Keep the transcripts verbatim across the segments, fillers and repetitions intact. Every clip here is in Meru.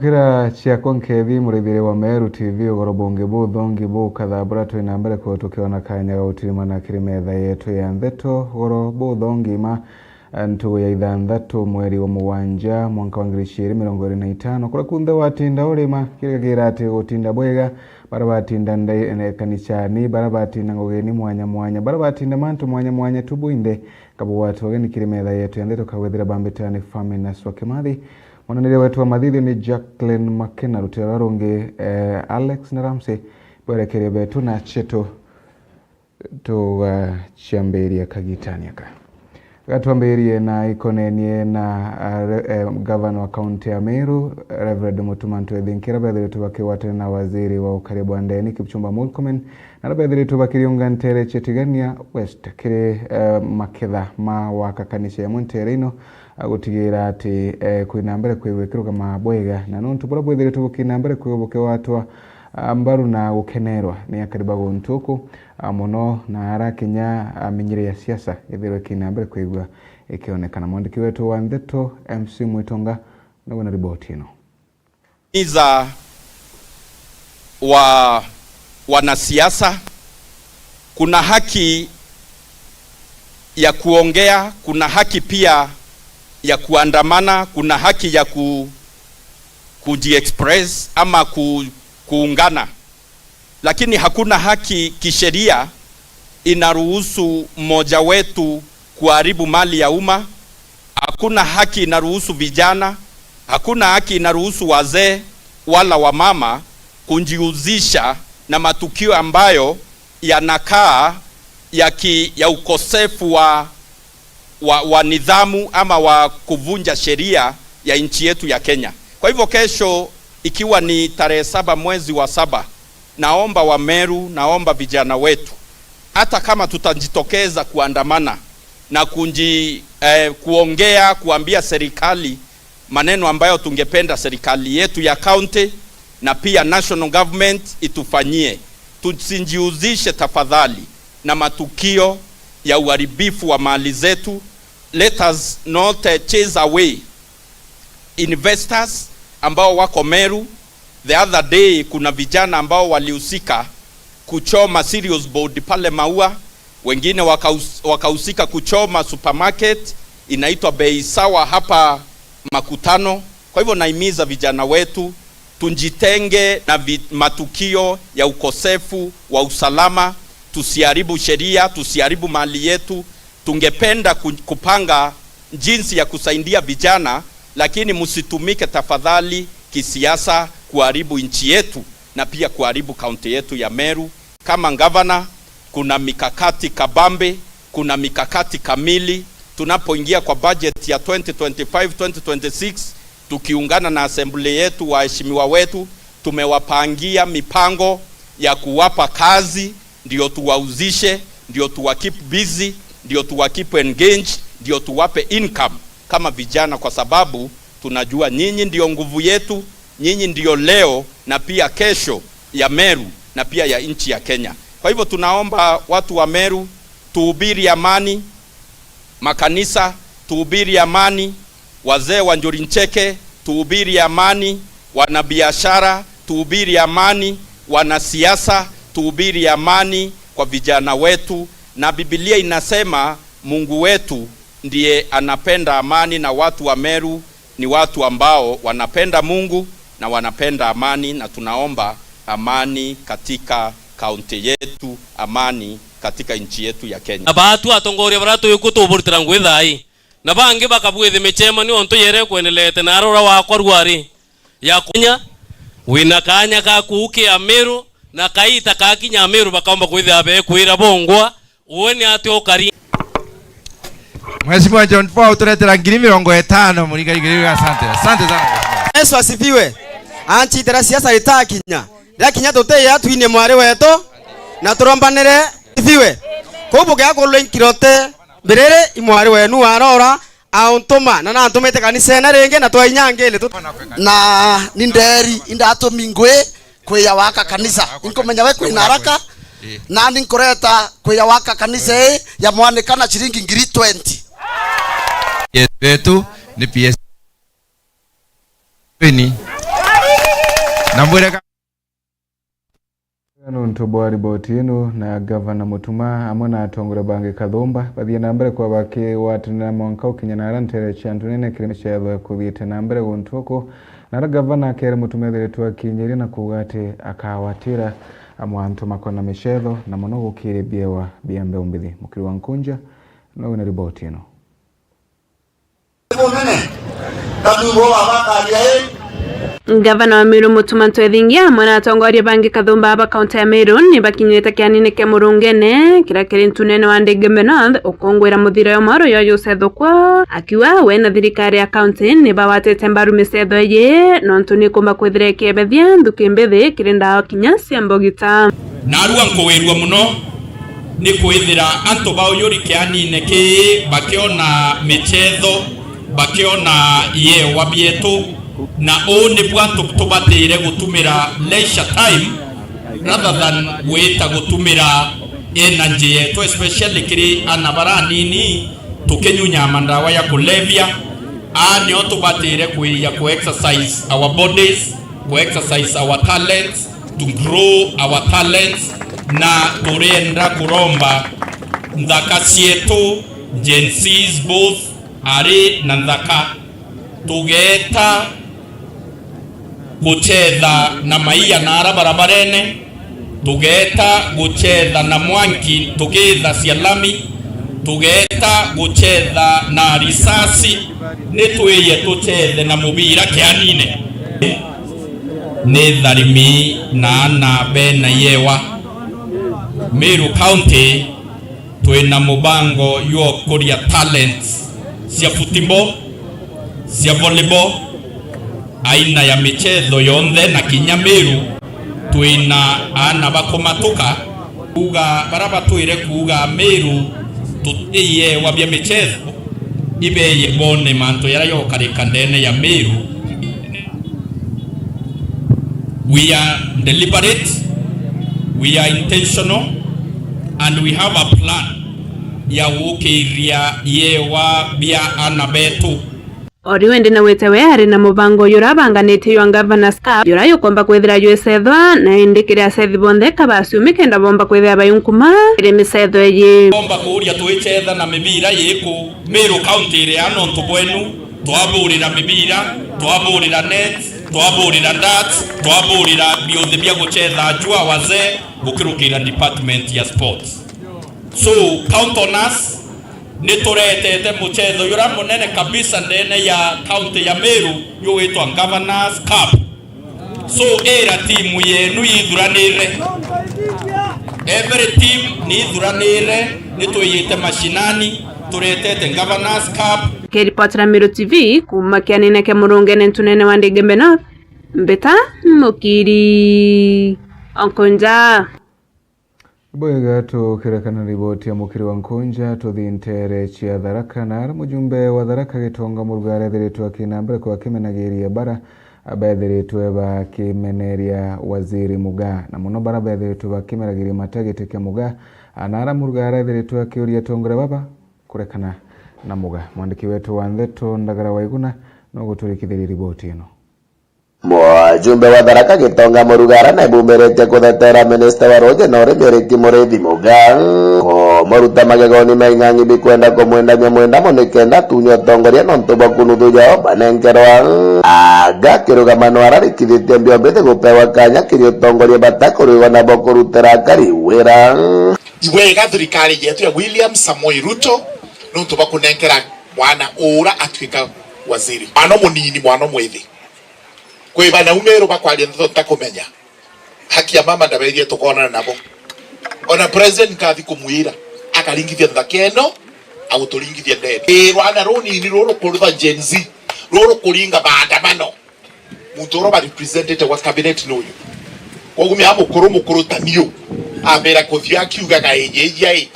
Kira ciakwa nkethi, murithiri wa Meru T V, ugoro bungi buthongi bukatha bura twi na mbere kuu tukiona kanya ga gutirimana kiri metha yetu ya ndeto. Ugoro buthongi ma, eh, ntugu ya ithanthatu mweri wa mugwanja mwanka wa ngiri ciiri mirongo iri na itano, kuria kunthe watinda urima, kirigagira ati gutinda bwega, bara batinda ndai-, ne-, kanicani, bara batinda ngugini mwanya mwanya, bara batinda mantu mwanya mwanya, tu bwinthe kabugwatwa ugeni kiri metha yetu ya ndeto kagwethira bambitani Famina Swakimathi. Mwananiria wetu wa mathithio ni Jacqueline Makena, rutiro rwa rungi, eh, Alex na Ramsey bwerekerie betu na chetu tugaciambiria kagitani aka. Gatwambirie na ikonenie na, ah, re-, eh, gavana wa kaunti ya Meru, Reverend Mutuma Ntwethinkira, bethiritwe bakigwatana na waziri wa ukari bwa ndeni Kipchumba Murkomen, na bethiritwe bakiriunga ntere cia Tigania West kiri, eh, maketha ma waka kanisa yamwe ntere ino, ah, gutigira ati, eh, kwina mbere kwigua ikirugama bwega, na nontu buria bwithiritwe bukina mbere kwigua bukigwatwa, ah, mbaru na gukenerwa ni akari ba guntu uku, ah, mono na ara kinya, ah, minyiri ya siasa ithirwe ikina mbere kwigua ikionekana. Mwandiki wetu wa ndeto M C Mwitonga nigwe na riboti ino. Iza wa wanasiasa, kuna haki ya kuongea, kuna haki pia ya kuandamana, kuna haki ya ku-, kujiexpress ama ku-, kuungana. Lakini hakuna haki kisheria inaruhusu mmoja wetu kuharibu mali ya umma. Hakuna haki inaruhusu vijana, hakuna haki inaruhusu wazee wala wamama kujihusisha na matukio ambayo yanakaa ya ki-, ya ukosefu wa, wa, wa nidhamu ama wa kuvunja sheria ya nchi yetu ya Kenya. Kwa hivyo kesho, ikiwa ni tarehe saba mwezi wa saba, naomba Wameru, naomba vijana wetu, hata kama tutajitokeza kuandamana na kunji-, eh, kuongea, kuambia serikali maneno ambayo tungependa serikali yetu ya county na pia national government itufanyie, tusijihusishe tafadhali na matukio ya uharibifu wa mali zetu. Let us not, eh, chase away investors ambao wako Meru. The other day, kuna vijana ambao walihusika kuchoma cereals board pale Maua, wengine wakaus-, wakahusika kuchoma supermarket inaitwa Bei Sawa hapa Makutano. Kwa hivyo, naimiza vijana wetu tujitenge na vi-, matukio ya ukosefu wa usalama, tusiharibu sheria, tusiharibu mali yetu. Tungependa ku-, kupanga jinsi ya kusaidia vijana, lakini msitumike tafadhali kisiasa kuharibu nchi yetu na pia kuharibu kaunti yetu ya Meru. Kama gavana, kuna mikakati kabambe, kuna mikakati kamili. Tunapoingia kwa budget ya twenty twenty-five, twenty twenty-six, tukiungana na assembly yetu, waheshimiwa wetu, tumewapangia mipango ya kuwapa kazi, ndio tuwauzishe, ndio tuwa keep busy, ndio tuwa keep engaged, ndio tuwape income kama vijana, kwa sababu tunajua nyinyi ndio nguvu yetu, nyinyi ndio leo na pia kesho ya Meru na pia ya nchi ya Kenya. Kwa hivyo, tunaomba watu wa Meru, tuhubiri amani, makanisa, tuhubiri amani, wazee wa Njuri Ncheke, tuhubiri amani, wanabiashara, tuhubiri amani, wanasiasa, tuhubiri amani kwa vijana wetu. Na Biblia inasema Mungu wetu ndiye anapenda amani, na watu wa Meru ni watu ambao wanapenda Mungu na wanapenda amani, na tunaomba amani katika kaunti yetu, amani katika nchi yetu ya Kenya. Na baatu atongoria baria twi kuo tuburitira ngugi thaa ii, na bangi bakabwithi micemanio ontu yere kwendelete, na arora wakwa ruari ya kunya, wina kanya ga kuukia Meru, na kaita kakinya Meru bakaumba kwithira bekwira bongwa, uwe ni atia ukari. Mheshimiwa John Paul, uturetera ngiri mirongo itano, murigari, asante. Asante sana. Yesu asifiwe. Anchitira siasa itakinya. Riria kinya tutiya twinie mwari wetu, na turombanire, asifiwe. Kuu bugea kurula inkirote mbiriri, i mwari wenu arora, auntuma, na nantumite kanisene ringi, na twainyangiri tu-, na ni nderi, indatumi ngwi kwiya waka kanisa. Inkumenya we kwina haraka, na ni nkureta kwiya waka kanisa ii ya mwanika na ciringi ngiri twenty. Yes, wetu ni P S. Beni. Na mbwire ka- Nontu bwa riboti ino, na Gavana Mutuma amwe na atongoria bangi kathumba bathie na mbere kwa bakigwatanira mwanka ukinya na aria ntere cia antu nene kiri micetho ikuthiite na mbere guntu uku, na aria Gavana akere Mutuma ethiritwe akinyiria na kuuga ati akawatira amwe antu makona micetho na mono gukiri biewa bia mbeu mbithi. Mukiri wa Nkunja no wina riboti ino. Ngavana wa Meru Mutuma Ntwethingia amwe na atongoria bangi kathumba ba kaunti ya Meru ni bakinyite kianine kia Murungene kiria kiri ntunene wa Ndegeme North ukungwira muthira yo maro yo Joseph Thukwa, akiuga we na thirikari ya kaunti ni bawatite mbaru micetho iji nontu ni kumba kwithira ikiebethia nthuki mbithi kiri ndawa kinya cia mbogita. Narua nkuwirua muno ni kwithira antu ba uyuri kianine kii bakiona michetho, bakiona yewa bietu, na uu nibwa tu-, tubatire gutumira leisure time rather than gwita gutumira energy yetu, especially kiri ana bara anini, tukinyunya mandawa ya kulevya. Aa nio tubatire kwiria ku exercise our bodies, ku exercise our talents, to grow our talents, na turienda kuromba nthaka cietu, Gen Zs both, ari na nthaka, tugeeta guchetha na maia na ara barabarene, tugeeta guchetha na mwanki tukiithacia lami, tugeeta guchetha na risasi, ni twiye tuchethe na mubira kianine. Ni tharimi na ana bena yewa. Meru County twina mubango jwa ukuria talents cia football, cia volleyball, aina ya michetho yonthe, na kinya Meru twina ana bakumatuka. Kuuga bara batwire kuuga Meru tutiyewa bia michetho, ibeye bone mantu jaria jokarika ndene ya Meru. We are deliberate, we are intentional, and we have a plan ya gukiria yewa bia ana betu. O riu indi nawite we ari na mubango uyu urabanganitie jwa Governors Cup, juria jukomba kwithira jwicethwa, na indi kiri acethi bonthe ka baciumi kenda bomba kwithira baiunkuma kiri micetho iji. Bomba kuuria twicetha na mibira yiku Meru County iri a nontu bwenu, twaburira mibira, twaburira net, twaburira darts, twaburira biuthi bia gucetha ajua wazee gukirukira department ya sports. So, count on us, ni turetete muchetho jura munene kabisa ndene ya county ya Meru, jugwitwa Governors Cup. So, ira timu yenu yithuranire. Every team ni ithuranire, ni twiyite mashinani, turetete Governors Cup. Kiripotera Meru T V kuma kianine kia Murungene ntunene wa Ndegeme North, Mbita Mukiri Onkonja. Bwega, tukirekana na riboti ya Mukiri wa Nkunja, tuthi ntere cia Tharaka, na aria mujumbe wa Tharaka Gitonga Murugara ethiritwe akina mbere kwa akimenagiria bara abethiritwe bakimeneria Waziri Muga, na muno bara bethiritwe bakimeragiria mata giti kia Muga, na aria Murugara ethiritwe akiuria atongoria baba kurekana na Muga. Mwandiki wetu wa ndeto Ndagara Waiguna no guturikithiria riboti ino. Mujumbe wa Tharaka Gitonga Murugara nae bumiritie kuthetera minista wa ruuji na urimi Ricky Muriithi Muga kumuruta magegoni ma ing'ang'i bikwenda kumwendania mwendamo nikenda atunywe utongoria nontu bwa kunuthu jao banenkerwa. Anga akirugama no ararikithitie mbio mbithi gupewa kanya kiri utongoria batakurigwa nabo kurutira akari wira. Ibwega thirikari yetu ya William Samoei Ruto nontu bwa kunenkera mwana ura atuika waziri. Mwana munini, mwana mwithi. Kwi banaume erũ bakwaria ndeto ntakumenya. Haki ya mama ndabeethie tukoonana nabo. Ona president nkathi kumwira, akaringithia nthaka ino, aguturingithia ndene. Ii rwana runini ruru kurutha Gen Z, ruru kuringa maandamano. Muntu ura ba representete wa cabinet nuyu. Koguo mea mukuru mukuru ta niu, ambira kuthio akiugaga, ii, ii, ii,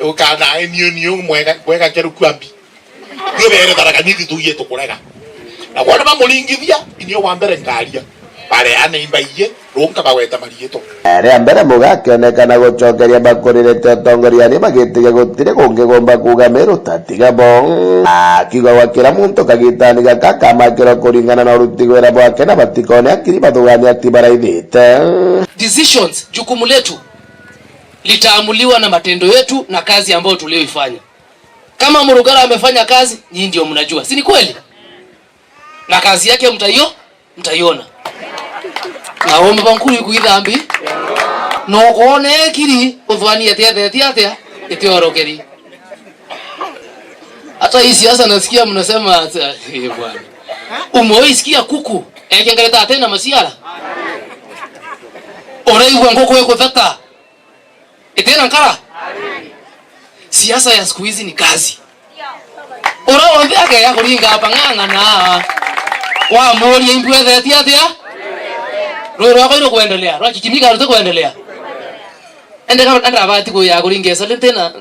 ukana, ii, niu, niu, mwega, mwega keru kwambi. Nio beere Tharaka Nithi tugie tukurega. Na kwona bamuringithia, inio wa mbere ngaria. Bareane imbaiyie, runka bagweta mariitwa. Ria mbere Muga akionekana gucokeria bakuririte utongoriani bagitiga gutiri kungigomba kuuga Meru ta tiga bo. Akiuga gwa kira muntu kagitani gaka akamakirwa kuringana na uruti wira bwake na batikone akiri bathugania ati baraithite. Decisions, jukumu letu litaamuliwa na matendo yetu na kazi ambayo tulioifanya. Kama Murugara amefanya kazi, nyinyi ndio mnajua, si ni kweli? Na kazi yake mtaio mtaiona. Na ume ba nkuru iku ithambi, na ukoona ekiri uthwani ati ethetie atia itiorokeri. Hata hii siasa nasikia mnasema, eh, bwana. Umewaisikia kuku ekengereta atena maciara? Uraigua nguku ikuthata itina nkara? Siasa ya siku hizi ni kazi. Uria wonthe akeya kuringa hapa ng'ang'ana. Wamuria imbu ethetie atia? Rui rwakwa irukuendelea, rwa Kikimika rutukuendelea. Ende ka ende abati kuya kuringa esale ntena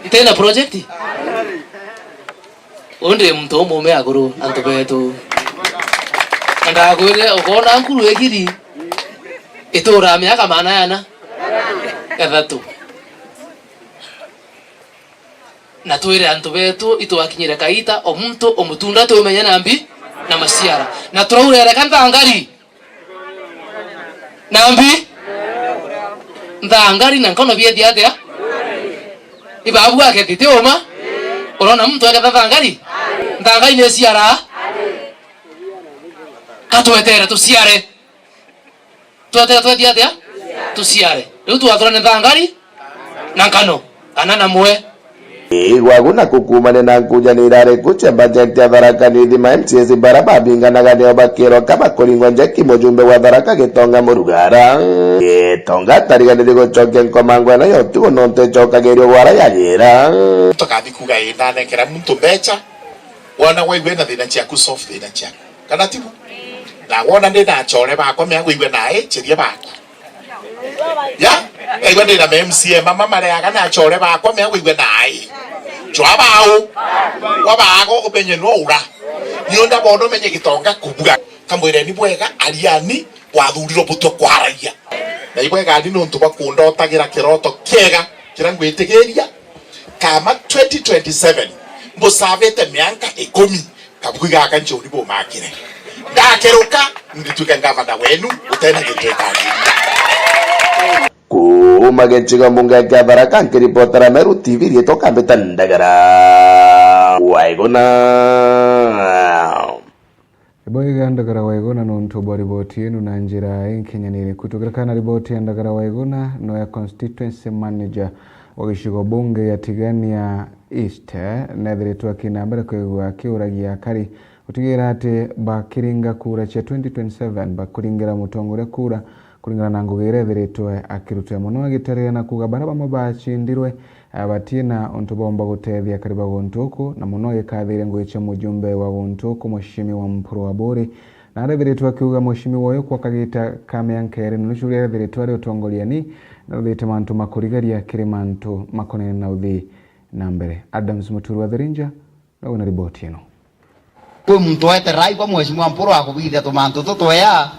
ntena project. Undi muntu umume akuru antu betu. Na ndakwire ukoona nkuru egiri itura miaka maana yana ethatu. Na twire antu betu itwakinyire kaita o muntu o mutunda tumenye na mbi na maciara. Na turaurereka nthangari. Na mbi nthangari na nkono biethia atia? Ibabu akethite uma. Urona muntu aketha nthangari? Nthangari ni ciara. Katwetere tuciare. Twatega twethia atia? Tuciare. Riu twathurane nthangari na nkano, kana na mwe. Igwagu na kukumania na nkujanira iriku cia bajeti ya Tharaka Nithi, ma M C As bara babinganaga nio bakirwa ka bakuringwa njeki mujumbe wa Tharaka Gitonga Murugara. Gitonga atariganiri gucokia nkomango ino ya utugo nontu icokagirio gwara yagira. Tukathi kuga ii, ndanengera muntu mbecha, wona waigua ina thina ciaku, solve thina ciaku. Kana tibu? Na wona ndi na achore bakwa, mea gwigua nae, cheria baku. Ya, ngaigua ndi na M C A mama mareaga na achore bakwa, mea gwigua nae. Chwa bao. Wa bago umenye no ura. Nio ndabona umenye Gitonga kubua. Kamwireni bwega, ariani, wathurirwo butwe kwaragia. Na ibwega ni nontu bwa kundotagira kiroto kiega kiria ngwitigiria. Kama twenty twenty-seven, mbusavite mianka ikumi. Kabui gaka nchoni bumakire. Ndakeruka, ndituike ngavana wenu, utena gitwikangirira. Kuuma gicigo mbunge kia Tharaka, nkiripotera Meru T V, riitwa Kambita Ndagara Waiguna. Ibwega Ndagara Waiguna nontu bwa riboti yenu na njira inkinyaniriku. Tukirekana riboti ya Ndagara Waiguna, noya constituency manager wa gicigo bunge ya Tigania East, nethiritwe akina mbere kwigua akiuragia akari gutigira ati bakiringa kura cia twenty twenty-seven bakuringira mutongoria kura kuringana na ngugi iria ethiritwe akirutira, mono agitarira na kuuga baria bamwe bacindirwe, eh, batina untu baumba gutethia akari ba guntu uku, na mono agikathiria ngugi cia mujumbe wa guntu uku, Mheshimiwa Mpuru Aburi, na arethiritwe akiuga Mheshimiwa uyu kwa kagita ka mianka iri na nusu uria arethiritwe ari utongoriani, naruthite mantu makurigaria kiri mantu makonene na uthii na mbere. Adams Muturi wa Thirinja, Rau na riboti ino. Kwi muntu wetererai kwa Mheshimiwa Mpuru akubithia tumantu tutwea,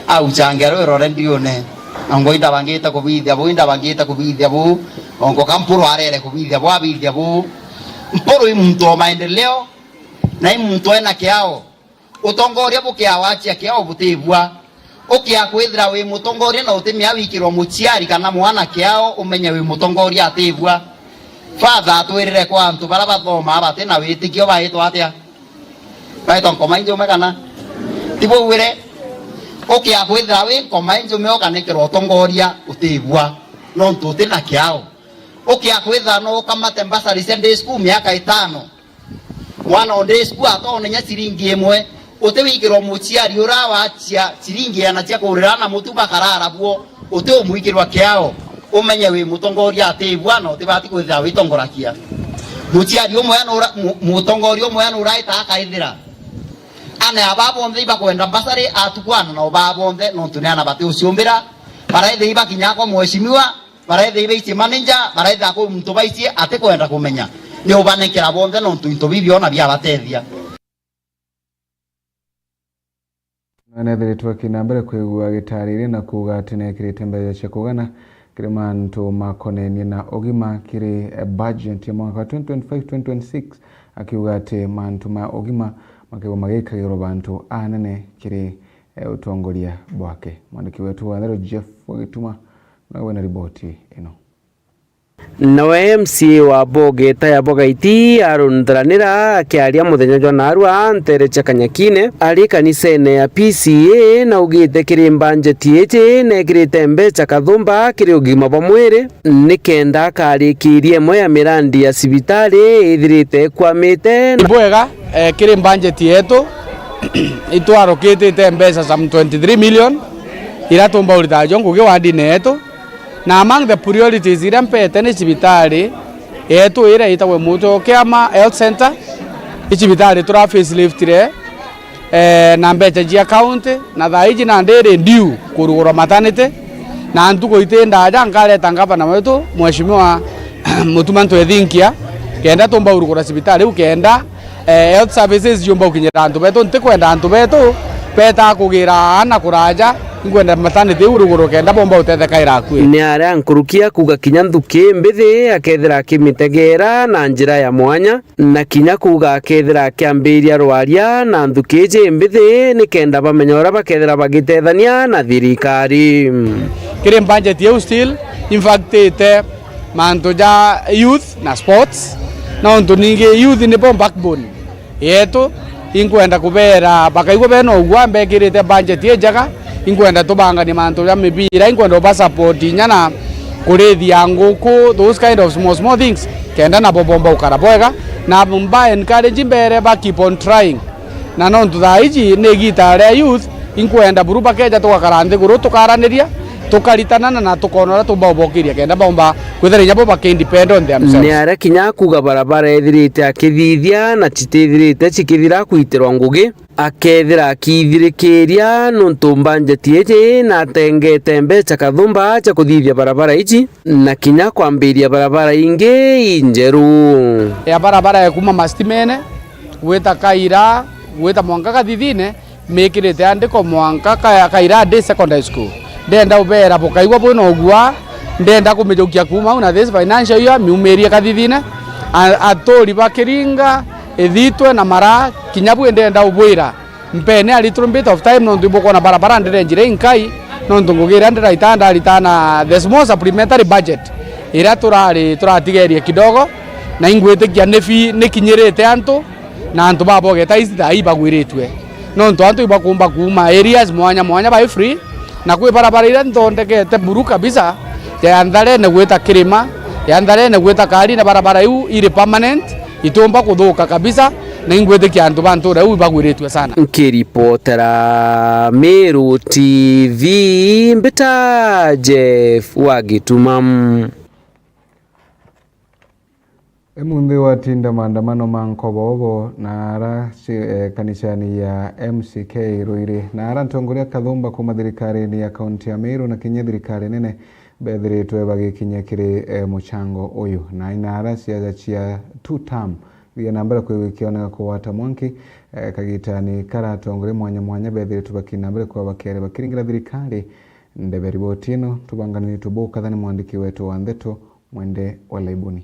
auchangia rwiro rwe ndiune. Na ngui ndabangite kubithia buu, indabangite kubithia buu. Ongo ka Mpuru arere kubithia buu, abithia buu. Mpuru i muntu o maendeleo, na i muntu ena kiao. Utongoria bukiawachia kiao butibua. Ukia kwithira wi mutongoria na utimia wikirwa muciari kana mwana kiao, umenye wi mutongoria atibua. Father atwirire kwa antu bara bathomaa bati na witikio baitwa atia? Baitwa nkoma injume kana? Tibwauire? Ukia kwithira wi nkoma injume ukanikirwa utongoria utibua, nontu uti na kiao. Ukia kwithira no ukamate mbasari cia day school miaka itano, mwana o day school atonenya ciringi imwe, utiwikirwa muciari uria wachia ciringi iana cia kurira na mutu bakarara buo, uti umwikirwa kiao, umenye wi mutongoria atibua na utibati kwithira witongorakia. Muciari umwe nura, mu-, mutongoria umwe nuraita akaithira. Ana aba bonthe ibakwenda mbasari atukwana na ubaa bonthe nontu ni ana bati uciumbira, baraithia ibakinya kwa mheshimiwa, baraithia ibaicie manager, baraithia kwi muntu baicie atikwenda kumenya. Ni ubanenkera bonthe nontu into bibi ona biabatethia. Nethiritwe akina mbere kwigua gitaariri na kuuga ati neekirite mbeca cia kugana kiri mantu makonenie na ugima kiri, eh, budget ya mwaka wa twenty twenty-five twenty twenty-six, akiuga ati mantu ma ugima makigwa magikagirwa bantu anene kiri, eh, utongoria bwake. Mwandiki wetu wa Nthero Jeff Wagituma nawe na riboti ino. Nawe M C A wa Bogeta ya Bogaiti Aaron Ntharanira akiaria muthenya jwa naarua nteere cia Kanyakine ari kanisene ya P C A naugite kiri mbanjeti iji neekirite mbeca kathumba kiri ugima bwa mwiri nikenda akarikiiria imwe ya mirandi ya cibitari ithirite ikwamite na bwega, eh, kiri mbanjeti yetu itwarokitite mbeca some twenty-three million iria tumba uritaga jo ngugi wardine yetu. Na among the priorities iria mpete ni cibitari yetu iria itagwe Muto Kiama Health Center. I cibitari tura faceliftire, eh, na mbeca cia county, na thaa iji nandi iri due kurugurwa maternity, na ntuku iti ndaja nkareta ngavana wetu Mheshimiwa Mutuma Ntwethinkia kenda tumba urugura cibitari iu kenda eh, health services yumba gukinyira antu betu. Ntikwenda antu betu betaa kugira aana kuraja, inkwenda maternity iu ruguru kenda bomba gutethekaira akui. Ni aria nkuruki akuuga kinya nthuki imbithi akethira akimitegeera na njira ya mwanya, na kinya kuuga akethira akiambiria rwaria na nthuki iji imbithi nikenda bamenya uria bakethira bagitethania na thirikari. Kiri budget iu still, in fact, ite mantu ja youth na sports, nontu ningi youth nibo backbone yetu. Inkwenda kubeera bakaigua bena ugua mbekirite budget injega, inkwenda tubanganie mantu ja mibira, inkwenda uba support inya na kurithia nguku, those kind of small small things, kenda nabo bomba gukara bwega, na mba encourage mbere ba keep on trying. Na nontu thaa iji ni igiita ria youth, inkwenda buru bakeja tugakara nthiguru tukaraniria, tukaritanana na tukona uria tumba ubokiria kenda baumba kwithira inya bo baki independent on themselves. Ni aria kinya akuuga barabara ethirite akithithia na citithirite cikithira kwitirwa ngugi, akethira akithirikiria nontu mbanjeti iji na atengete mbeca kathumba cia kuthithia barabara iji na kinya kwambiria barabara ingi injeru. Ya barabara ya kuuma Mastimene gwita Kaira, gwita mwanka Kathithine, mikirite andiko mwanka ka-, Kaira Day Secondary School. Ndenda ubeera bukaigua bwina ugua, ndenda kumijukia kuuma au na this financial year, miumirie Kathithine. A-, aturi ba Kiringa, Ithitwe na Mara, kinya bwi ndenda ubwira, mpene a little bit of time, nontu ibukwona barabara ndire njira inkai, nontu ngugi iria ndiraita ndarita na the small supplementary budget iria turari turatigerie kidogo, na ingwitikia ni fi-, nikinyirite antu, na antu ba Bogeta East thaa ii bagwiritue, nontu antu ibakumba kuuma areas mwanya mwanya bai free, na kwi barabara iria nthondekete buru kabisa, ya Ntharene gwita Kirima, ya Ntharene gwita Kari, na barabara iu iri permanent, itiumba kuthuka kabisa, na ingwitikia antu ba ntura iu ibagwiritue sana. Nkiripotera Meru T V, mbita Jeff wa Gituma. Emunthi watinda maandamano ma nkobobo na ara ci-, eh, kanisani ya M C K Ruiri, na ara ntongoria kathumba kuuma thirikarine ya kaunti ya Meru na kinya thirikari nene bethiritwe bagikinya kiri, eh, mucango uyu. Na ina ara ciaja cia two term thie na mbere kwigua ikioneka kugwata mwanki, eh, kagitani kara atongoria mwanya mwanya bethiritwe bakina mbere kwa bakere bakiringira thirikari ndebe. Riboti ino tubanganiritwe bukathani mwandiki wetu wa ndeto Mwende wa Laibuni.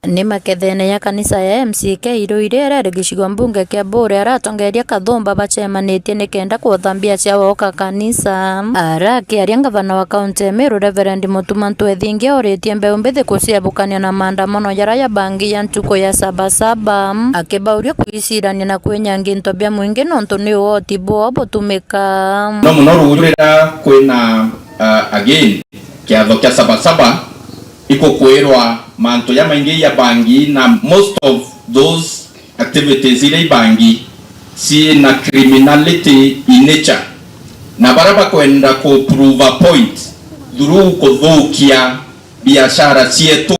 Ni makethene ya kanisa ya M C K Ruiri iria iri gicigo mbunge kia Buuri, ara atongeria kathumba bacemanitie nikenda kwotha mbia cia woka kanisa. Ara akiaria, ngavana wa kaunti ya Meru Reverend Mutuma Ntwethingia oritie mbeu mbithi kuciebukania na maandamano jara ya bangi ya ntuku ya Sabasaba, akibauria kwicirania na kwinyangia into bia mwingi nontu ni uoti bwao butumika. No muno rugurira kwina, uh, again, kiatho kia Sabasaba, ikukwirwa mantu jamaingi ja bangi, na most of those activities iria ibangi ciina criminality in nature, na baria bakwenda ku prove a point through kuthukia biashara cietu,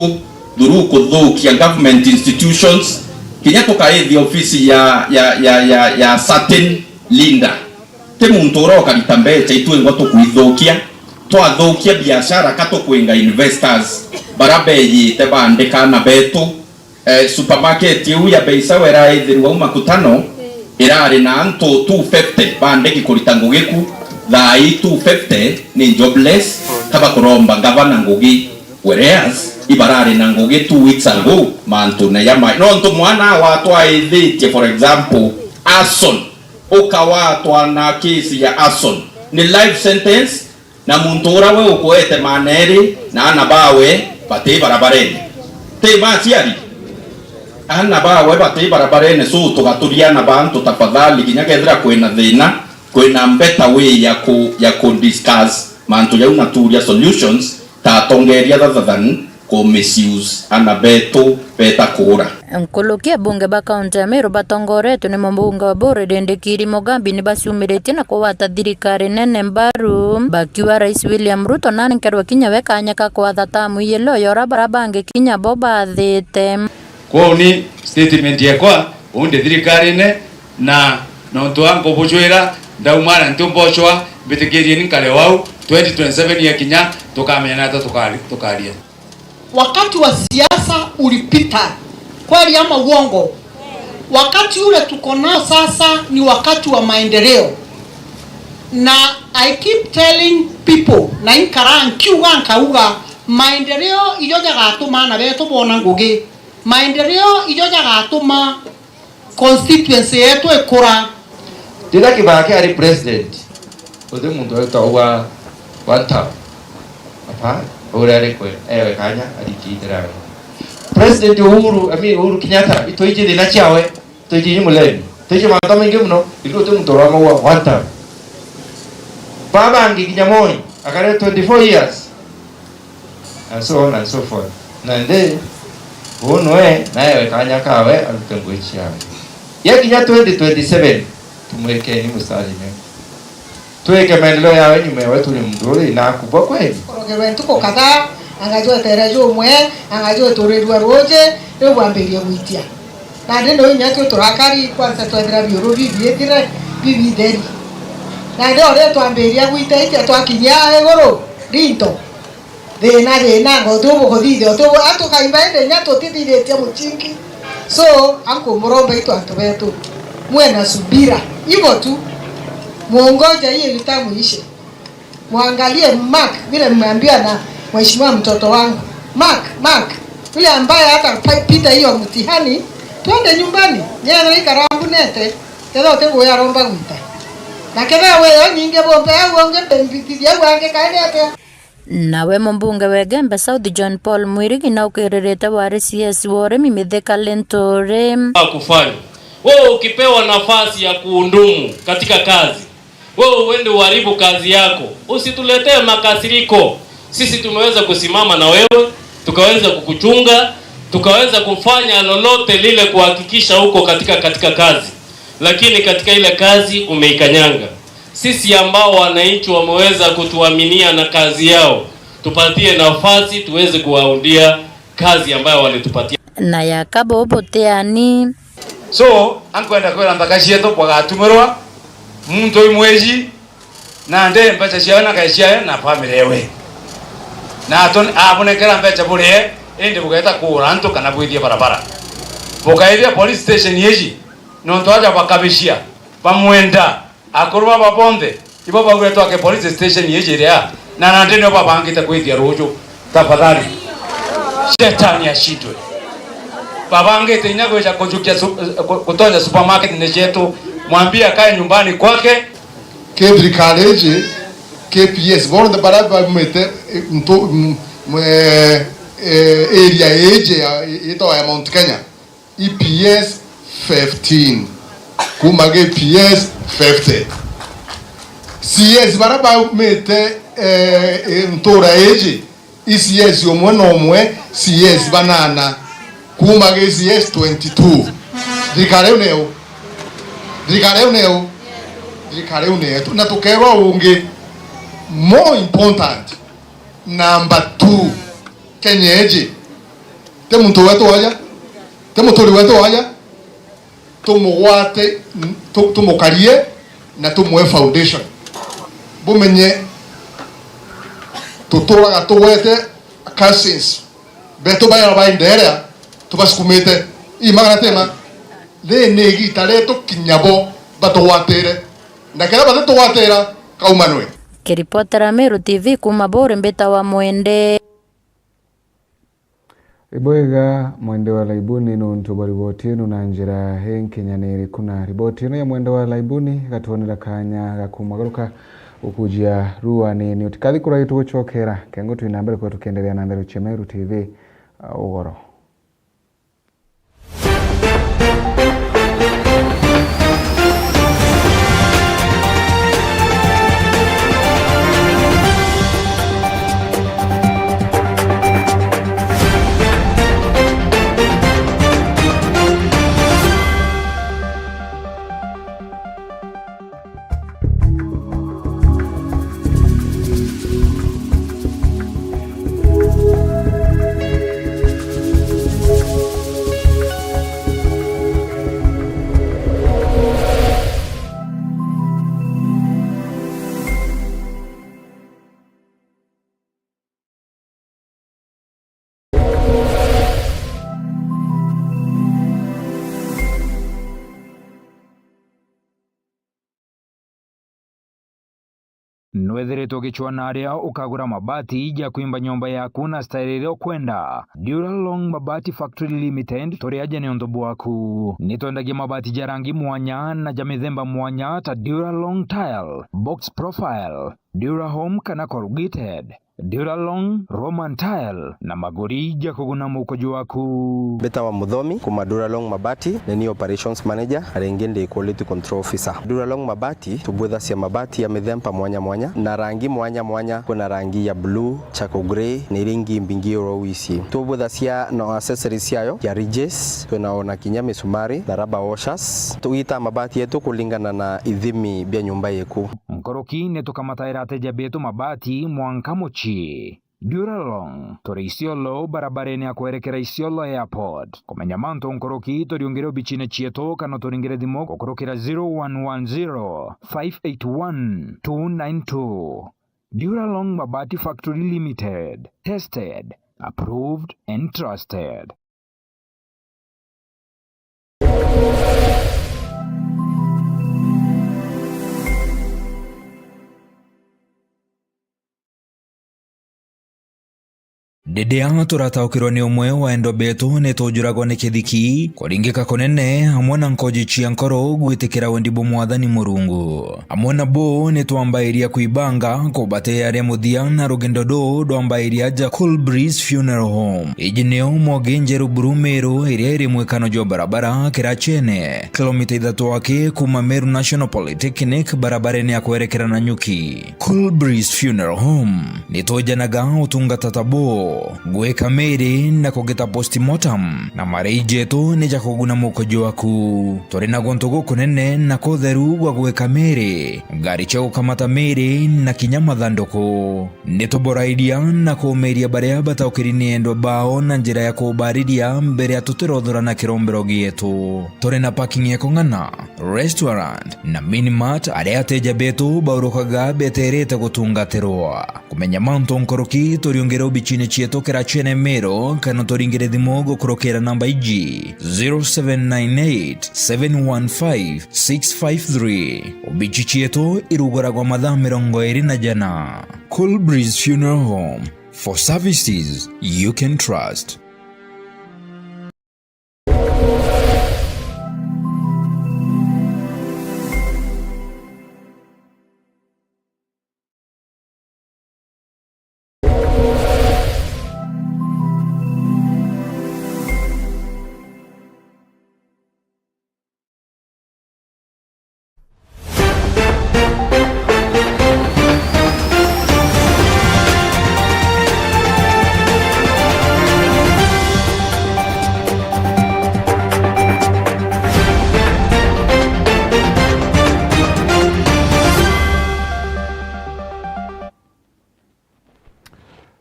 through kuthukia government institutions, kinya tukaithia ofisi ya, ya, ya, ya, ya certain leader. Ti muntu uria ukarita mbeca itwingwa tukwithukia, twathukia biashara ka tukwinga investors bara beyite baandika aana betu. Eh, supermarket iu ya Bei Sawa iraithirwa au Makutano, Irari na antu two fifty ba ndegi kurita ngugi ku, thaa ii two fifty ni jobless, ka bakuromba ngavana ngugi, whereas ibarari na ngugi two weeks ago, mantu na yama. Nontu mwana watwaithitie, for example, arson, ukawatwa na case ya arson, ni life sentence, na muntu ura we ukuete maana eri, na ana bawe bati barabarene. Ti baciari? Ana bawe bati barabarene, so tugaturia ana bantu tafadhali, kinya kethira kwina thina, kwina better way ya ku, ya ku discuss mantu jau na turia solutions, ta atongeria rather than ku misuse ana betu beta kuura. Nkuruki abunge ba kaunti ya Meru batongoretwe ni mubunge wa Buri Rindikiri Mugambi ni baciumiritie na kugwata thirikari nene mbaru, bakiuga Rais William Ruto nanenkerwe kinya we kanya ka kwatha tamu iyelo ya uria bara bangi kinya bo bathite. Kwou ni statement yekwa, uu ndi thirikarine, na nontu wa nkubujwira, ndauma na ntiumbocwa, mbitikirie ni nkare wau, twenty twenty-seven yakinya, tukamenya nata tukari-, tukaria. Wakati wa siasa ulipita, kweli ama uongo? Wakati ule tuko nao sasa ni wakati wa maendeleo, na I keep telling people, na inkara nkiuga nkauga, maendeleo ijo jagatuma ana betu bona ngugi, maendeleo ijo jagatuma constituency yetu ikura. Riria Kibaki ari president, uti muntu wetagwa one term. Hapana, uria ari kwe, ewe kanya arikite rawe. President Uhuru, I mean, Uhuru Kenyatta, itwiji thina ciawe, itwiji ni mulemi. Itwiji mantu maingi muno, ithu uti muntu uramaua one term. Baba angi kinya Moi, akare twenty-four years. And so on and so forth. Na ndi, uu nwe, naewe kanya kawe, arute ngugi ciawe. Yakinya twenty twenty-seven, tumwikeni mustari mwe. Twike maendeleo yawe nyuma yawe turi muntu uri na akubwa kweli. Korogerwe ntuku kadhaa, angajwetere jumwe, angajweturirua ruuji, riu bwambirie gwitia. Nandi nuu inya twi turakari, kwanza twethira biuru bibiithire, bibitheri. Nandi uria twambiria gwita itia twakinyia iguru, rinto. Thina, thina, ngo tubu kuthithia, tubu, atukaimba indi inya tutithithitie muchingi. So, ankumuromba itu antu betu, muwe na subira. Hivyo tu. Muongoja hiyo vitamu ishe. Muangalie Mark, vile mmeambiwa na mheshimiwa mtoto wangu. Mark, Mark, yule ambaye hata pa-, pita hiyo mtihani, twende nyumbani. Nyethira ikarambunete, ketha uti nguya aromba gwita. Na ketha we yo nyingi bombe, au onge mbembitithia, au ange kaende atia? Nawe mumbunge wa Igembe South John Paul Mwirigi na ukiririte wari C S wa urimi Mithika Linturi. Kufanya. Wewe ukipewa nafasi ya kuhudumu katika kazi, wewe uende uharibu kazi yako. Usituletee makasiriko. Sisi tumeweza kusimama na wewe, tukaweza kukuchunga, tukaweza kufanya lolote lile kuhakikisha uko katika, katika kazi. Lakini katika ile kazi umeikanyanga. Sisi ambao wananchi wameweza kutuaminia na kazi yao, tupatie nafasi tuweze kuwaundia kazi ambayo walitupatia. Na yakabo butiani. So, ankwenda kwira nthaka cietu bwagatumirwa muntu imweji, na nde mbeca ciawe na kae ciawe na family ewe. Na ato-, abunengera mbeca burie, indi bugeta kuura antu kana bwithie barabara. Bukaithia police station iji, nontu aja bakabishia, bamwenda. Akuru baba bonthe, ibo baugire twake police station iji iria, na nandi nio babangite kwithia ruju. Tafadhali, shetani ashindwe. Babangite inya gwija kujukia su-, ku-, gutonya supermarket ni cietu. Mwambie akae nyumbani kwake. Ki thirikari iji, K P S, bonthe baria baumite, eh, ntu-, m-, m-, eh, eh, area iji ya, itagwa ya Mount Kenya. E P S fifteen, kuma gi P S fifty. C S baria baumite, eh, eh, ntura iji, i C S umwe na umwe, C S banana, kuma gi C S twenty-two. Thirikari iu niu? Thirikari iu niu? Thirikari iu ni yetu. Na tukerwa ungi, more important, number two, Kenya iji, ti muntu wetu waja, ti muturi wetu waja, tumugwate, tu-, tumukarie na tumwe foundation. Bumenye tuturaga tugwete cousins betu baria baenderea, tubasukumite. Ii ma kana ti ma? Riri ni igita rietu kinya bo batugwatire, na kiria batitugwatira kaumanwe. Kiripotera Meru T V kuuma Buuri, mbitawa Mwende. Ibwega Mwende wa Laibuni nuntu bwa riboti ino na njira inkinyaniriku, na riboti ino ya Mwende wa Laibuni igatwonera kanya ga kumagaruka gukujia ruanini. Utikathi kurai tugucokera, kengo twina mbere kwa tukienderea na ndeto cia Meru T V, uh, ugoro. Nwithiritwe ugicwaa na aria ukagura mabati ja kwimba nyomba yaku na style iria ukwenda? Duralong Mabati Factory Limited turi aja niuntu bwaku. Nitwendagia mabati ja rangi mwanya na ja mithemba mwanya ta Duralong Tile, Box Profile, Durahome kana Corrugated, Duralong, Roman Tile, na maguri ja kuguna muko jwaku. Mbitawa Muthomi, kuma Duralong Mabati, ni ni operations manager, na ringi ndi quality control officer. Duralong Mabati, tubwithacia mabati ya mithemba mwanya mwanya, na rangi mwanya mwanya. Kwina rangi ya blue, charcoal grey, na iria ingi mbingi oro wisi. Tubwithacia na accessories ciayo, ya ridges, twina ona kinya misumari, na rubber washers. Tugitaa mabati yetu kulingana na ithimi bia nyumba yeku. Nkuruki ni tukamataira ateja betu mabati mwanka mucii. Duralong, turi Isiolo, barabarene ya kwerekera Isiolo Airport. Kumenya mantu nkuruki, turiungire obicine cietu kana turingire thimu gukurukira zero one one zero, five eight one, two nine two. Duralong Mabati Factory Limited. Tested, approved and trusted. Ndidia turataukirwa ni umwe wa endwa betu, ni tujuragwa ni kithiki, kuringika kunene, amwe na nkoji cia nkoro gwitikira wendi bwa Mwathani Murungu. Amwe na bo ni twambairia kwibanga kubatia ria muthia na rugendo ruu rwambairia aja Cool Breeze Funeral Home. Iji nio Mwogi Njeru Buru Meru, iria iri mwikano jwa barabara Kirachene, kilomita ithatu aki kuma Meru National Polytechnic, barabarene ya kwerekera Nanyuki. Cool Breeze Funeral Home, ni twejanaga utungata ta buu, gwika miri na kugita postmortem, na marei jetu ni ja kuguna muko jwaku. Turi na guntu gukunene na kutheru gwa gwika miri, ngari cia gukamata miri, na kinya mathanduku. Ni tuborairia na kuumiria baria bataukiri ni endwa bao na njira ya kubariria mbere ya tutirothora na kirombero gietu. Turi na parking ya kung'ana, restaurant, na mini mart, aria ateja betu baurukaga beterete gutungatirwa. Kumenya mantu nkuruki, turiungire obicine cietu Kirachene Meru, kana turingire thimu gukurukira namba iji, zero seven nine eight, seven one five, six five three. Obici cietu iruguragwa mathaa mirongo iri na jana. Cool Breeze Funeral Home, for services you can trust.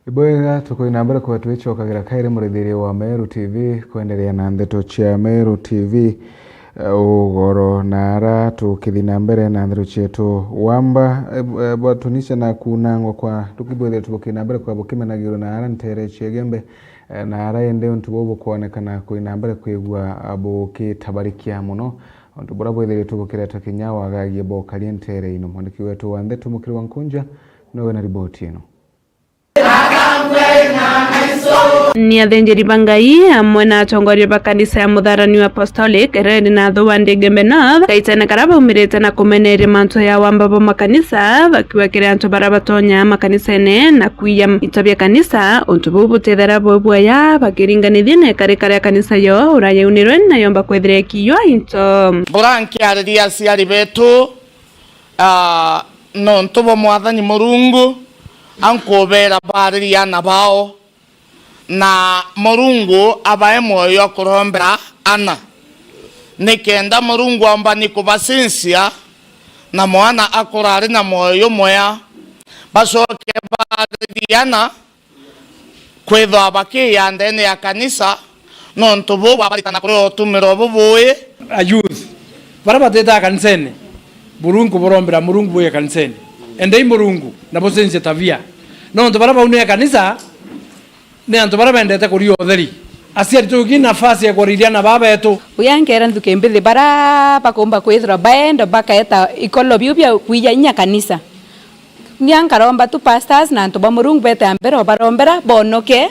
Ibwega, tukoina mbere kwa twicokagira kairi murithiria wa Meru T V kwenderea na ndeto cia Meru T V. Ugoro na ara tukithi na mbere na ndeto cietu. Wamba, eh, eh, bwa tunisia na kunangwa kwa, tukibwithire tubuki na mbere kwa bukimenagirwo na ara ntere cia Igembe, eh, na ara indi untu buu bukwonekana kwi na mbere kwigua, ah, bukitabarikia mono. Untu buria bwithiritwe bukireta kinya wagagia bwa ukaria ntere ino. Mwandiki wetu wa ndeto Mukiri wa Nkunja niwe na riboti ino. Ni athinjiri ba Ngai amwe na atongoria ba kanisa ya Mutharani wa Apostolic Red na Athuwa Igembe North, kaitene karia baumirite na kumeneria mantu ya wamba bwa makanisa, bakiuga kiri antu baria batonya makanisene na kwiya into bia kanisa, untu buu butethera bwi bwega bakiringanithia na ikarika ria kanisa yo uria yaunirwe na yomba kwithira ikiiywa into. Mbura nkiariria aciari betu, ah, nontu bwa Mwathani Murungu, ankubeera baaririe aana bao, na Murungu abae mwoyo jwa kurombera aana, nikenda Murungu ambani kubacincia, na mwana akura ari na mwoyo jumwea, bacoke baaririe aana, kwithwa bakiya ndeene ya kanisa, nontu buu bwabaritana kuria utumiro bubui. A youth, baria batitaga kanisene, Murungu burombera, Murungu buye kanisene. Endei Murungu, na bucenjie tabia. Nontu baria baunire kanisa, ni antu baria bendete kuria utheri. Aciari tugi nafasi ya kwariria aana baa betu. Uya nkeera nthuki mbithi baria bakumba kwithirwa baenda bakaeta ikolo biu bia kwiya inya kanisa. Ngia nkaromba tu pastors na antu ba Murungu bete a mbere o barombera, bonoke,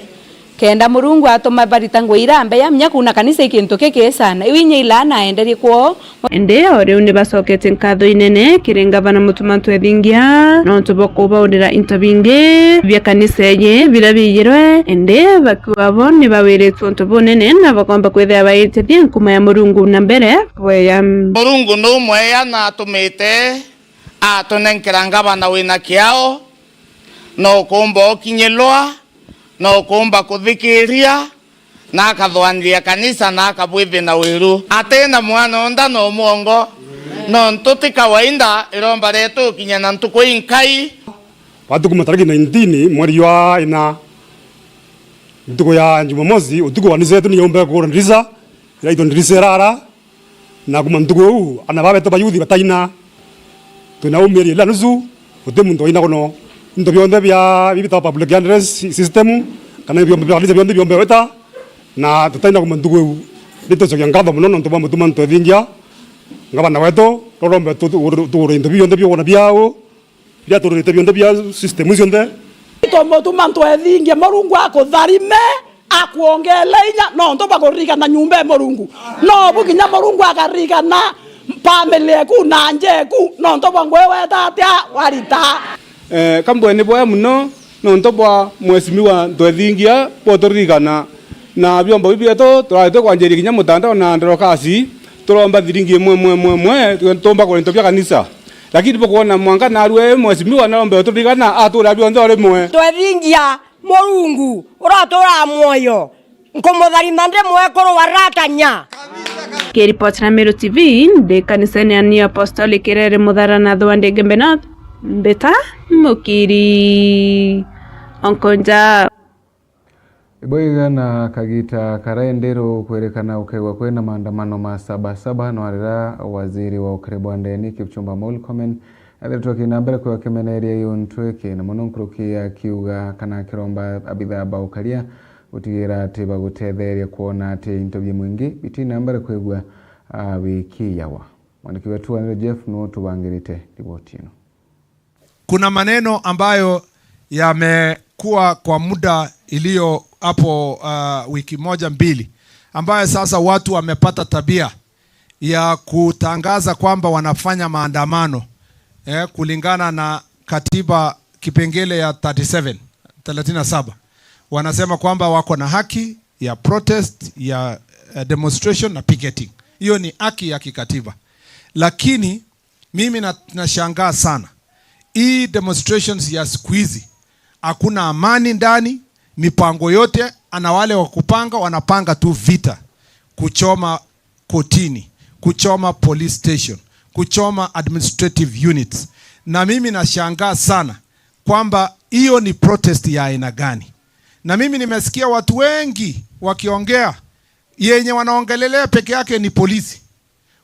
kenda Murungu atuma barita ngugi iria mbeya, menya kuuna kanisa i kintu kiki sana. Iu inya ila naenderie kwoo. Indi o riu ni bacoketie nkatho inene kiri ngavana Mutuma Ntwethingia, nontu bwa kubaurira into bingi bia kanisa iji biria biiyirwe, indi bakiuga bo ni bawiritwe untu bunene na bakomba kwithira baitithia nkuma ya Murungu na mbere bwega. Murungu ni umwega na atumite atunenkera ngavana wina kiao, na ukumba ukinyilwa, na ukumba kuthikiria, na akathwaniria kanisa, na akabwithia na wiru. Atina mwana o nda na o mwongo, nontu ti kawaida iromba rietu gukinya na ntuku inkai. Batukuma tariki nineteen mweri jwa ina, ntuku ya Jumamosi, utuku wa kanisa yetu ni yaumbe kuura ndirisa, iraitwa ndirisa irara, na kuma ntuku iu, aana baa betu ba youth bataina. Twina umieri ila nusu, guti muntu waina kuno. Into bionthe bia, bibitawa public address system, kana biombe bia kanisa bionthe biombe gwita, na tutaina kuma ntuku iu. Ni tucokia nkatho mono nontu bwa Mutuma Ntwethingia, ngavana wetu, rorombe tu-, tu-, tugure into biu bionthe biukwona biau. Biria tururite bionthe bia system iu cionthe. Tumutuma Ntwethingia, Murungu akutharime, akuongele inya, nontu bwa kuririkana nyumba ya Murungu. No bu kinya Murungu akaririkana family eku na nja eku, nontu bwa ngugi weta atia warita. Eh, kambwe ni bwega muno, nontu bwa Mheshimiwa Ntwethingia bwa uturirikana. Na biombo biu bietu, turari tukwanjiria kinya mutandao na ndorokasi, turomba thiringi imwe, imwe, imwe, imwe, tuumba kugura into bia kanisa. Lakini bukwona mwanka narua mheshimiwa narombe uturirikana atura bionthe o rimwe. Twethingia Murungu uraturaa mwoyo, nkumutharima ndi mwekuru wa Ratanya. Kiripoti na Meru T V, ndi kanisene ya New Apostolic Irere Muthara na Thua Ndingembe North, mbita Mukiri Onkonja. Ibwega na kagita karia indi rukwirikana gukeegwa kwina maandamano ma Saba Saba, no riria waziri wa ukari bwa ndeni Kipchumba Murkomen ethiritwe akina mbere kwigua kimeneria giuntu giki, na mono nkuruki akiuga kana akiromba abithaa ba ukaria gutigira ati bagutetheria kwona ati into bia mwingi bitina mbere kwigua, ah, bikiyawa. Mwandiki wetu wa Nairobi Jeff niwe utubangirite riboti ino. Kuna maneno ambayo yamekuwa kwa muda iliyo hapo, ah, wiki moja mbili, ambayo sasa watu wamepata tabia ya kutangaza kwamba wanafanya maandamano, eh, kulingana na katiba kipengele ya thirty-seven, thelathini na saba. Wanasema kwamba wako na haki ya protest, ya, eh, demonstration na picketing. Hiyo ni haki ya kikatiba. Lakini mimi na-, nashangaa sana. Hii demonstrations ya siku hizi, hakuna amani ndani, mipango yote, ana wale wa kupanga, wanapanga tu vita, kuchoma kotini, kuchoma police station, kuchoma administrative units. Na mimi nashangaa sana kwamba hiyo ni protest ya aina gani? Na mimi nimesikia watu wengi wakiongea, yenye wanaongelelea peke yake ni polisi.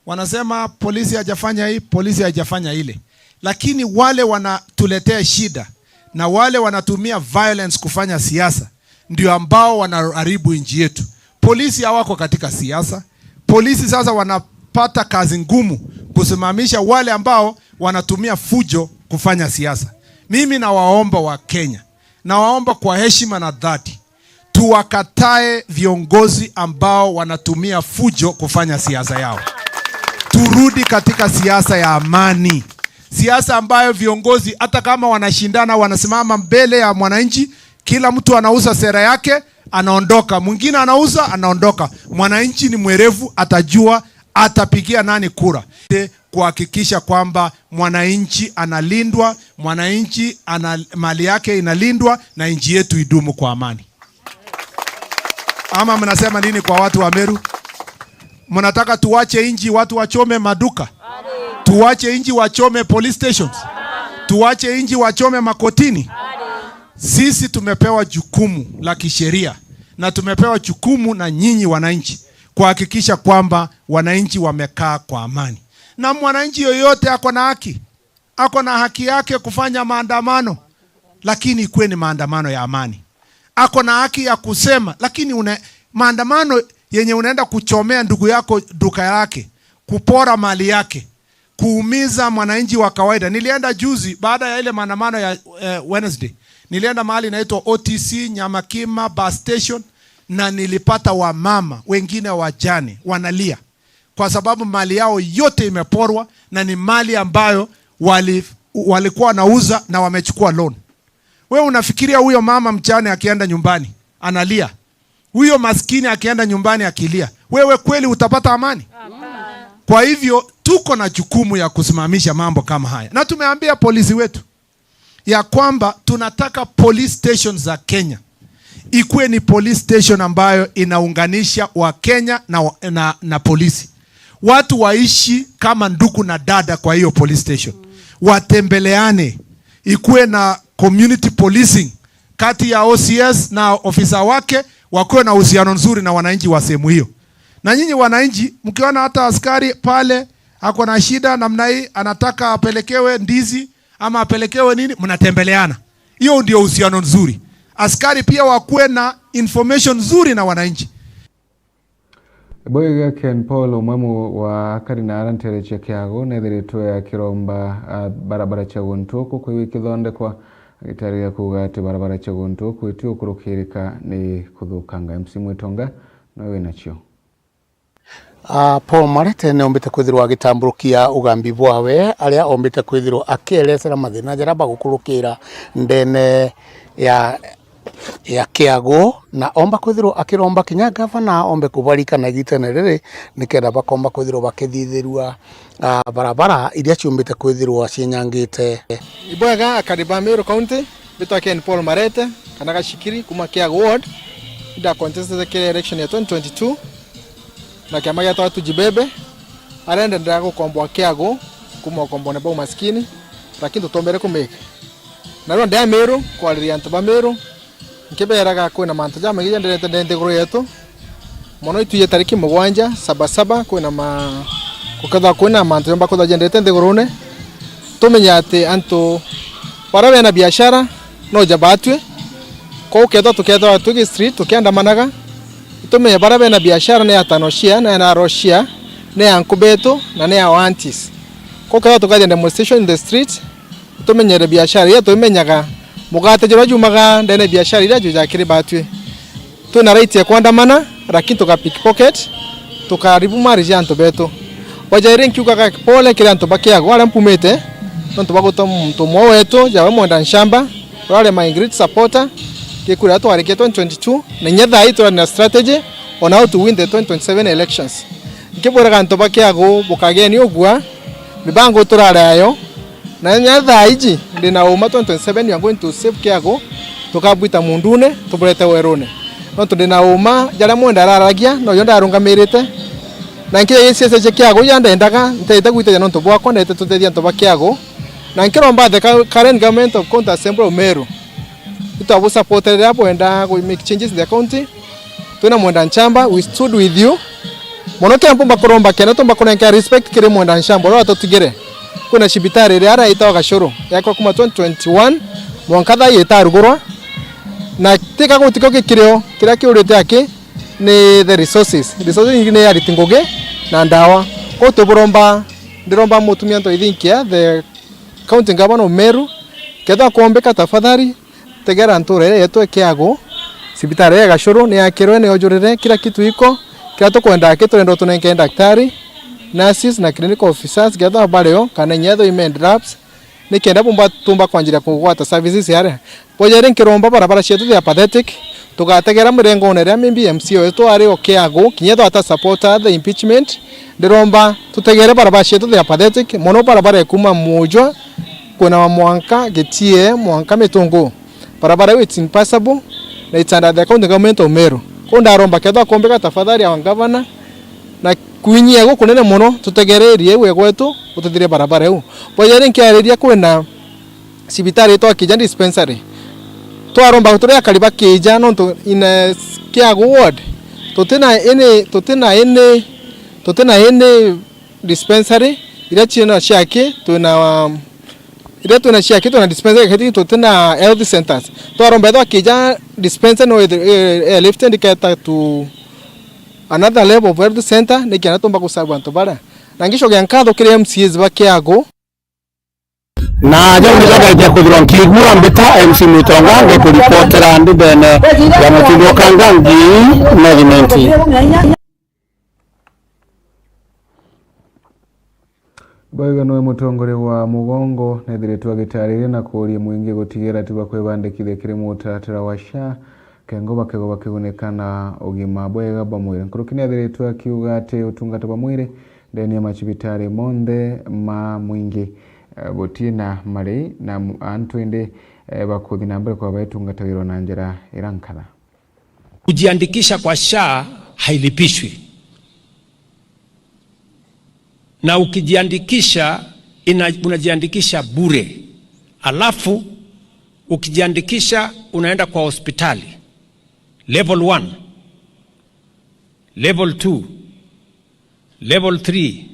Wanasema polisi hajafanya hii, polisi hajafanya ile. Lakini wale wanatuletea shida na wale wanatumia violence kufanya siasa ndio ambao wanaharibu nchi yetu. Polisi hawako katika siasa. Polisi sasa wanapata kazi ngumu kusimamisha wale ambao wanatumia fujo kufanya siasa. Mimi nawaomba wa Kenya, nawaomba kwa heshima na dhati, tuwakatae viongozi ambao wanatumia fujo kufanya siasa yao. Turudi katika siasa ya amani. Siasa ambayo viongozi, hata kama wanashindana, wanasimama mbele ya mwananchi, kila mtu anauza sera yake, anaondoka. Mwingine anauza, anaondoka. Mwananchi ni mwerevu, atajua atapigia nani kura. Kuhakikisha kwamba mwananchi analindwa, mwananchi ana, mali yake inalindwa na nchi yetu idumu kwa amani. Ama mnasema nini kwa watu wa Meru? Mnataka tuwache nchi watu wachome maduka? Tuwache nchi wachome police stations? Tuwache nchi wachome makotini? Sisi tumepewa jukumu la kisheria na tumepewa jukumu na nyinyi wananchi kuhakikisha kwamba wananchi wamekaa kwa amani. Na mwananchi yoyote ako na haki, ako na haki yake kufanya maandamano, lakini ikuwe ni maandamano ya amani. Ako na haki ya kusema, lakini une, maandamano yenye unaenda kuchomea ndugu yako duka yake, kupora mali yake, kuumiza mwananchi wa kawaida. Nilienda juzi baada ya ile maandamano ya, eh, Wednesday. Nilienda mahali inaitwa O T C, Nyamakima bus station, na nilipata wamama wengine wajane wanalia kwa sababu mali yao yote imeporwa, na ni mali ambayo wali-, walikuwa wanauza na wamechukua loan. Wewe unafikiria huyo mama mjane akienda nyumbani analia, huyo maskini akienda nyumbani akilia, wewe kweli utapata amani? Kwa hivyo tuko na jukumu ya kusimamisha mambo kama haya, na tumeambia polisi wetu ya kwamba tunataka police stations za Kenya ikuwe ni police station ambayo inaunganisha wa Kenya na, na, na polisi. Watu waishi kama ndugu na dada kwa hiyo police station, watembeleane, ikuwe na community policing kati ya O C S na ofisa wake, wakuwe na uhusiano nzuri na wananchi wa sehemu hiyo. Na nyinyi wananchi, mkiona hata askari pale ako na shida namna hii, anataka apelekewe ndizi ama apelekewe nini, mnatembeleana. Hiyo ndio uhusiano nzuri. Askari pia wakuwe na information nzuri na wananchi. Boyega Ken Paul, umwe mu-, wa akari na ara nteere cia Kiagu, neethiritwe akiromba, ah, barabara cia guntu uku kwigua ikithondekwa, agitariria kuuga ati barabara cia guntu uku itiukurukirika ni kuthukanga. M C Mwitonga, noe winacio. Ah, Paul Marete ni ombite kwithirwa agitamburukia ugambi bwawe, aria ombite kwithirwa akierecera mathina jaria bagukurukira ndene ya, ya Kiagu, na omba kwithirwa akiromba kinya gavana ombe kubarikana igitene riri, nikenda bakomba kwithirwa bakithithirua, ah, barabara iria ciumbite kwithirwa cienyangite. Ibwega akari ba Meru County, mbitwa Ken Paul Marete, kana Gashikiri, kuma Kiagu Ward, inda contestete kiri election ya twenty twenty-two. Na kiama gietagwa Tujibebe, aria ndendaga gukomboa Kiagu kuma ukombone bwa umaskini, lakini tutombere kumake. Na riu ndi a Meru, kwariria antu ba Meru, nkibeeraga kwina mantu jamaingi jenderete nde nthiguru yetu. Mono itui ya tariki mugwanja, saba saba, kwina ma-, gukethwa kwina mantu jomba kwithwa jendete nthigurune. Tumenye ati antu baria bena biashara no ja batwi. Kwou kethwa tukethwa twi street tukiandamanaga, itumenye baria bena biashara ni atano cia, ni anaro cia, ni anku betu, na ni our aunties. Kwou kethwa tukathia demonstration in the street, itumenyere biashara iria tuimenyaga, mugate juria jumaga ndene biashara iria jujaga kiri batwi. Twina right ya kwandamana, lakini tuka pickpocket, tukaribu mali cia antu betu. Wajairi nkiugaga pole kiri antu ba Kiagu aria mpumite, nontu bwa guta muntu umwe wetu, jawe Mwenda Nshamba, urari my great supporter, gikura twarikia twenty twenty-two, na inya thaa ii turari na strategy on how to win the twenty twenty-seven elections. Nkibwiraga antu ba Kiagu, bukageni ugua, mibango turari ayo, na inya thaa iji, ndi na uma twenty twenty-seven we are going to save Kiagu, tukabwita mundune, tuburete werune. Nontu ndi na uma, jaria Mwenda araragia, nojo ndarungamirite. Na nkija giciacia cia Kiagu, ja ndendaga, ntete gwitithia nontu bwakwa, ndete tutethia antu ba Kiagu. Na nkiromba the cu-, current government of County Assembly of Meru, itwabusupporterera bwenda gu make changes in the county. Twina Mwenda Nchamba, we stood with you. Mono kiria mpumba kuromba kenda tumba kunenkea respect kiri Mwenda Nshambo uria watutigire. Kwina cibitari iria aria itagwa Gacuru, yakwa kuma twenty twenty-one mwanka thaa ii itarugurwa, na tika gutikio gikirio kiria kiurite aki ni the resources. Resources ingi ni ariti ngugi na ndawa. Kwou tuburomba, ndiromba mutumia Ntoithinkia, the county governor of Meru, kethwa kwombika tafadhali, tegera ntura iria yetu ikiagu, cibitari ya Gacuru ni yakirwe, ni yojurire, kila kitu iko, kila tukwenda ki turenda tunenkee daktari, nurses na clinical officers, kethwa bario, kana inya ethwa imed reps, ni kenda bumba tumba kwanjiria kugwata services aria. Bwejeri nkiromba barabara cietu they are pathetic, tugategera mirengone iria maybe M C A wetu ari o kiagu, kinya ethwa ata support the impeachment, ndiromba tutegere barabara cietu they are pathetic, mono barabara ya kuma Mujwa, kwina mwanka Gitie, mwanka Mitungu. Barabara iu it's impassable na it's under the county government of Meru. Kwou ndaromba kethwa kumbika tafadhali our governor na kwinyia gukunene mono tutegererie iu egwetu ututhirie barabara iu. Bwejeri nkiariria kwina cibitari itwa Kija dispensary. Twaromba turi akari ba Kija nontu in a Kiagu ward tutina any, tutina any, tutina any dispensary iria ciina ciaki, twina, um, iria twina ciaki, twina dispensary, lakini tutina health centers. Twaromba ethwa Kija dispensary no ithe-, eh, eh, lifted iketa to another level of health center, nikenda tumba kusagua antu baria. Na ngicokia nkatho kiri M C As ba Kiagu. Na jau nijo gaitia kwithirwa nkiigua mbita M C Mutonga ngikuripotera ndithene ya Mututhio Kangangi North Imenti. Bwega niwe mutongoria wa Mugongo, nethiritwe agitariria na kuuria mwingi gutigira ati bakwibandikithia kiri mutaratara wa SHA, kengo bakegwa bakigunika na ugima bwega bwa mwiri. Nkuruki nethiritwe akiuga ati utungata bwa mwiri ndene ya macibitari monthe ma mwingi, eh, butina mari na mu-, antu indi, eh, bakuthi na mbere kwa baetungatagirwa na njira ira nkatha. Kujiandikisha kwa SHA hailipishwi. Na ukijiandikisha, ina-, unajiandikisha bure. Alafu, ukijiandikisha, unaenda kwa hospitali. Level one, level two, level three,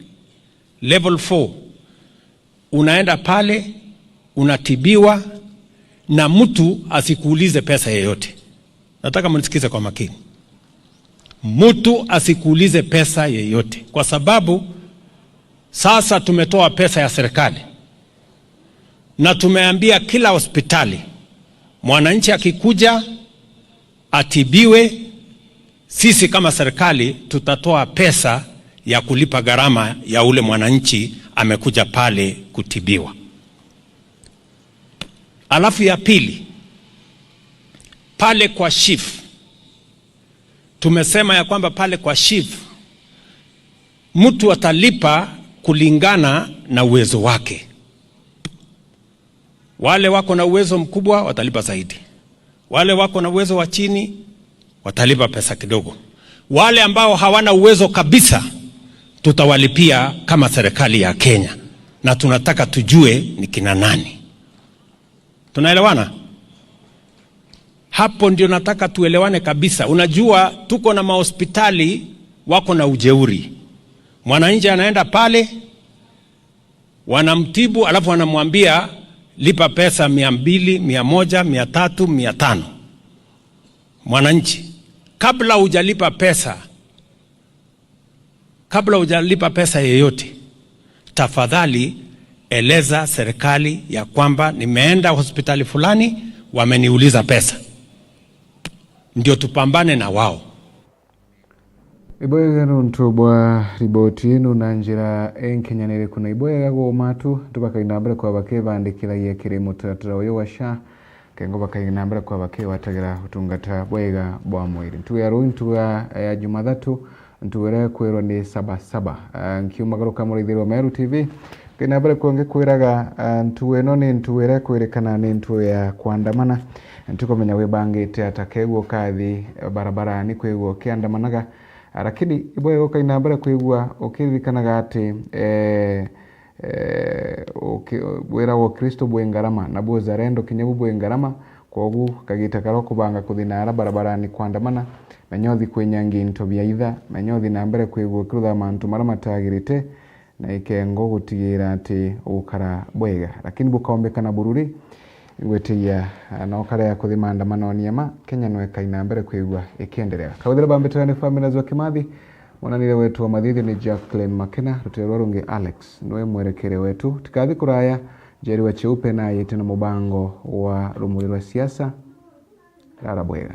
level four. Unaenda pale, unatibiwa, na mtu asikuulize pesa yeyote. Nataka mnisikize kwa makini. Mtu asikuulize pesa yeyote, kwa sababu sasa tumetoa pesa ya serikali, na tumeambia kila hospitali, mwananchi akikuja atibiwe, sisi kama serikali tutatoa pesa ya kulipa gharama ya ule mwananchi amekuja pale kutibiwa. Alafu ya pili, pale kwa SHIF, tumesema ya kwamba pale kwa SHIF, mtu atalipa kulingana na uwezo wake. Wale wako na uwezo mkubwa watalipa zaidi. Wale wako na uwezo wa chini watalipa pesa kidogo. Wale ambao hawana uwezo kabisa, tutawalipia kama serikali ya Kenya. Na tunataka tujue ni kina nani. Tunaelewana? Hapo ndio nataka tuelewane kabisa. Unajua, tuko na mahospitali wako na ujeuri. Mwananchi anaenda pale, wanamtibu, alafu wanamwambia, "Lipa pesa mia mbili, mia moja, mia tatu, mia tano." Mwananchi, kabla hujalipa pesa, kabla hujalipa pesa yeyote, tafadhali eleza serikali ya kwamba nimeenda hospitali fulani, wameniuliza pesa. Ndio tupambane na wao. Ibwega nontu bwa riboti ino na njira inkinyaniriku, na ibwega gwa matu, tubakaina mbere kwa bakibandikithagia kiri mutaratara uyu wa SHA, kengo bakaina mbere kwa bakigwatagira utungata bwega bwa mwiri. Ntugu ya ruu, ntugu ya, ya Jumathatu, ntugu iria ikwirwa ni Saba Saba. Ah, nkiumagaruka muraithiri wa Meru T V, Kina mbere kwa ngikwiraga, ah, ntugu ino ni ntugu iria ikwirikana ni ntugu ya kwandamana. Ntikumenya wibangite ata, kegua ukathi barabarani kwigua ukiandamanaga. Ah, lakini ibwega ukaina mbere kwigua ukiririkanaga ati, eh, eh, uki-, wira wa Ukristo bwi ngarama, na bwi uzalendo kinya bu bwi ngarama. Kwogu kagita karia ukubanga kuthi naara barabarani kwandamana, menya uthi kwinyangia into bia itha, menya uthi na mbere kwigua ukirutha mantu maria matagirite, na ikengo gutigira ati ugukara bwega. Lakini bukombekana bururi, ngwitigia, ah, no karea kuthi maandamanoni ama, Kenya no ikai na mbere kwigua ikiendelea. Kauthira bambitira ni Famina Zwa Kimathi, mwananire wetu wa mathithi ni Jacqueline Makena, rutire rwa rungi Alex, niwe mwerekere wetu. Tikathi kuraya, Njeri wa Cheupe na ayite na mubango wa rumuri rwa siasa. Rara bwega.